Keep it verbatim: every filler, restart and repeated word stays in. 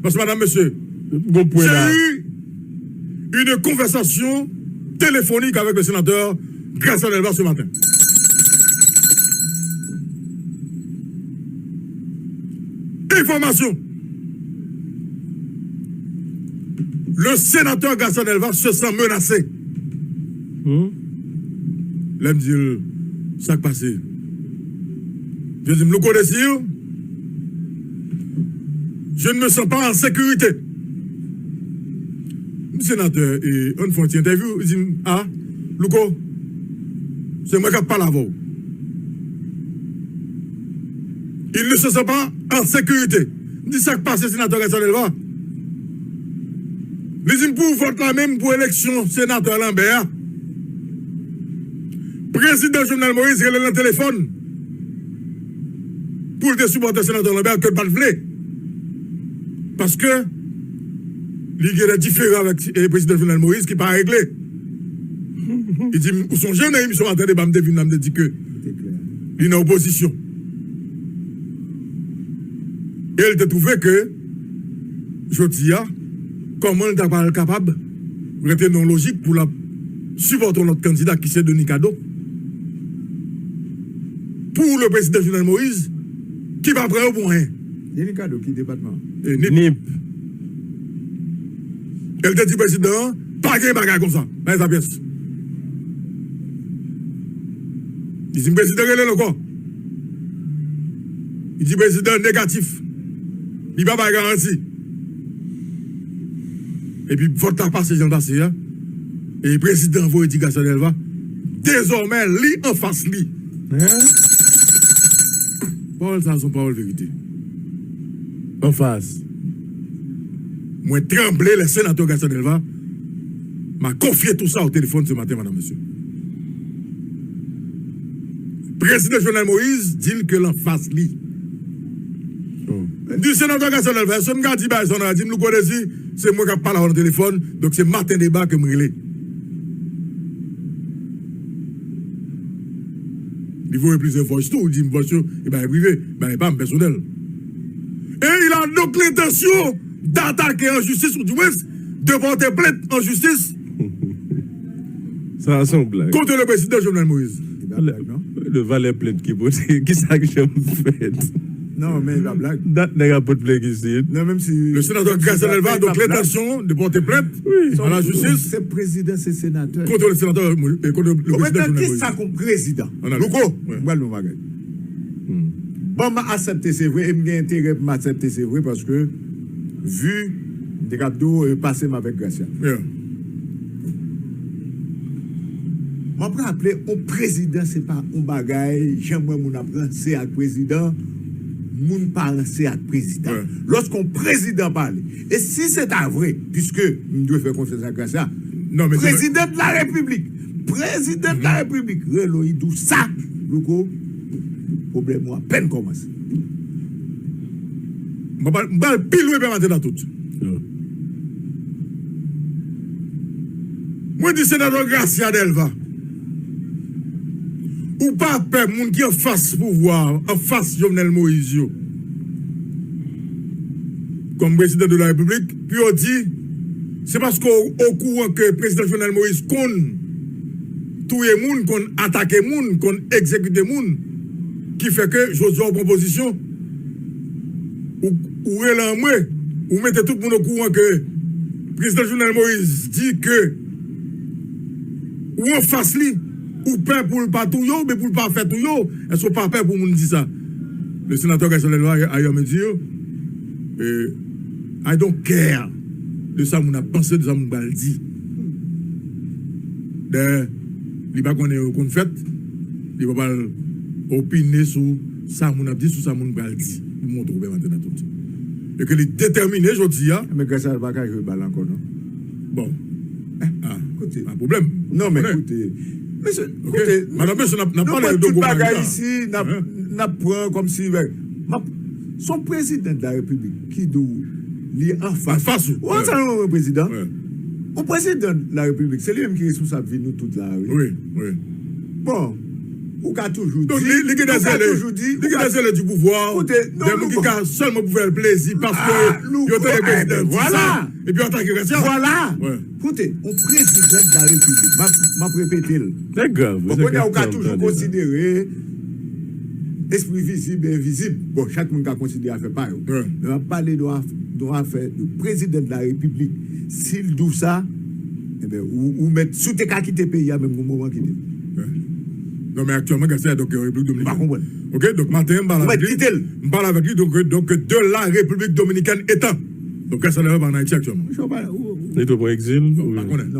Paske, madam, mesye, j'ai eu une conversation téléphonique avec le sénateur Gracia Delva ce matin. Information. Le sénateur Gracia Delva se sent menacé. Lè m di l, sa k pase? Yo di m, Louko Desir, je ne me sens pas en sécurité. M di, senatè, e, ann fè yon ti entèvyou. Li di m, a, Louko, se mwen k ap pale avè w. Il ne se sent pas en sécurité. M di, sa k pase, senatè Gracia Delva? Li di m, pou vòt la menm, pou eleksyon senatè Lambert a, prezidan Jovenel Moïse rele l nan telefòn pou l te sipòte senatè Lambert ke l pa t vle. Paske li gen de diferan avèk, e, prezidan Jovenel Moïse ki pa regle. Li di m, ou sonje nan emisyon Maten Deba, m te vin la, m te di ke li nan opozisyon. E l te twouve ke, jodi a, kòman l ta pral kapab rete nan yon lojik pou l ap sipòte yon lòt kandida ki se Denis Cadeau pou le prezidan Jovenel Moïse, ki pa pran yo pou anyen. Denis Cadeau, ki depatman? E, Nip. Nip. E l te di prezidan an, pa gen bagay konsa. Pa gen sa pyès. Li di m prezidan rele l ankò. Li di prezidan negatif. Li pa bay garanti. Epi vòt la pase jan l pase a. E prezidan voye di Gracia Delva. Dezòmè, li anfas li. Pawòl sa a se yon pawòl verite. Anfas. Mwen tranble lè senatè Gracia Delva m'a confié tout ça au téléphone ce matin, madame, monsieur. Prezidan Jovenel Moïse di l ke l anfas li. M di, senatè Gracia Delva, èske m ka di bagay sa w nan radyo? Di m, Louko Desir, se mwen k ap pale avè w nan telefòn, donk se Maten Deba ke m rele. Li voye plizyè voice tou, li di m voice yo, e bagay prive, bagay pa m pèsonèl. Et il a donc l'intention d'attaquer en justice, ou du moins de porter plainte en justice. Sa a se yon blag. Contre le président Jovenel Moïse. Li pa blag, non? Le valè plent ki pote, ki sa k janm fèt? Non, men li pa blag. Dat nèg ap pot plent isit. Non, menm si le sénateur Gracia Delva a donc l'intention de porter plainte à la justice. Se prezidan, se senatè. Contre le sénateur, euh, contre le président Jovenel Moïse. Louko, mwen pral di yon bagay. Ban m aksepte, se vre, e m gen enterè pou m aksepte, se vre, paske vi m te kab di w, e, pase m avèk Gracia. M ap raple, yon prezidan, se pa yon bagay, jan m wè moun ap ranse ak prezidan, moun pa ranse ak prezidan. Lòske yon prezidan pale, e si se ta vre, piske m dwe fè konfyans ak Gracia, prezidan de la repiblik, prezidan de la repiblik rele w, li di w sa, Louko, pwoblèm ou apèn kòmanse. M pral, m pral pi lwen, pèmaten nan tout. Mwen di senatè Gracia Delva, ou pa pè moun ki anfas pouvwa a, anfas Jovenel Moïse yo, kòm prezidan de la repiblik, pou yo di, se paske w okouran ke prezidan Jovenel Moïse konn touye moun, konn atake moun, konn egzekite moun, ki fè ke jodi a w pran pozisyon, ou, ou rele anmwe, ou mete tout moun okouran ke prezidan Jovenel Moïse di ke ou anfas li, ou pè pou l pa touye w, men pou l pa fè touye w, èske w pa pè pou moun di sa? Le sénateur Gracia Delva, ailleurs, me dit, euh, I don't care de sa moun ap panse, de sa moun pral di. Dayè, li pa konnen yo konn fèt, li pa pral opine sou sa moun ap di, sou sa moun pral di. Pou montre w, pèmaten nan tout. e ke li detèmine jodi a. Men Grasal pa ka jwe bal ankò non. Bon. Ah, koute. Pa pwoblèm. Non men koute. Mesye, koute. Madan mesye, n ap pale de gwo bagay isi, n ap pran kòmsi se yon prezidan de la repiblik ki di w li anfas. Anfas ou. Ou ansanm yon prezidan. Yon prezidan de la repiblik, se li menm ki responsab vi nou tout la wi. Wi, wi. Bon, ou ka toujou di, li gen de zele, li gen de zele di pouvwa, de moun ki ka sèlman pou fè l plezi paske yo tande prezidan di sa, epi yo atake rès yo. Vwala. Koute, yon prezidan de la repiblik, m ap repete l. Bon, kounye a ou ka toujou konsidere espri vizib e envizib. Bon, chak moun ka konsidere afè pa yo. Men m ap pale de yon afè de prezidan de la repiblik. Si l di w sa, enben, ou mèt, si w te ka kite peyi a menm gon moman kite l. Non men aktyèlman Grasal donk Repiblik Dominiken. M pa konprann. Ok, donk maten an m pale avèk li. M pale avèk li donk de la Repiblik Dominiken etan. Donk Grasal pa an Ayiti aktyèlman. Li tou pran egzil. M pa konnen.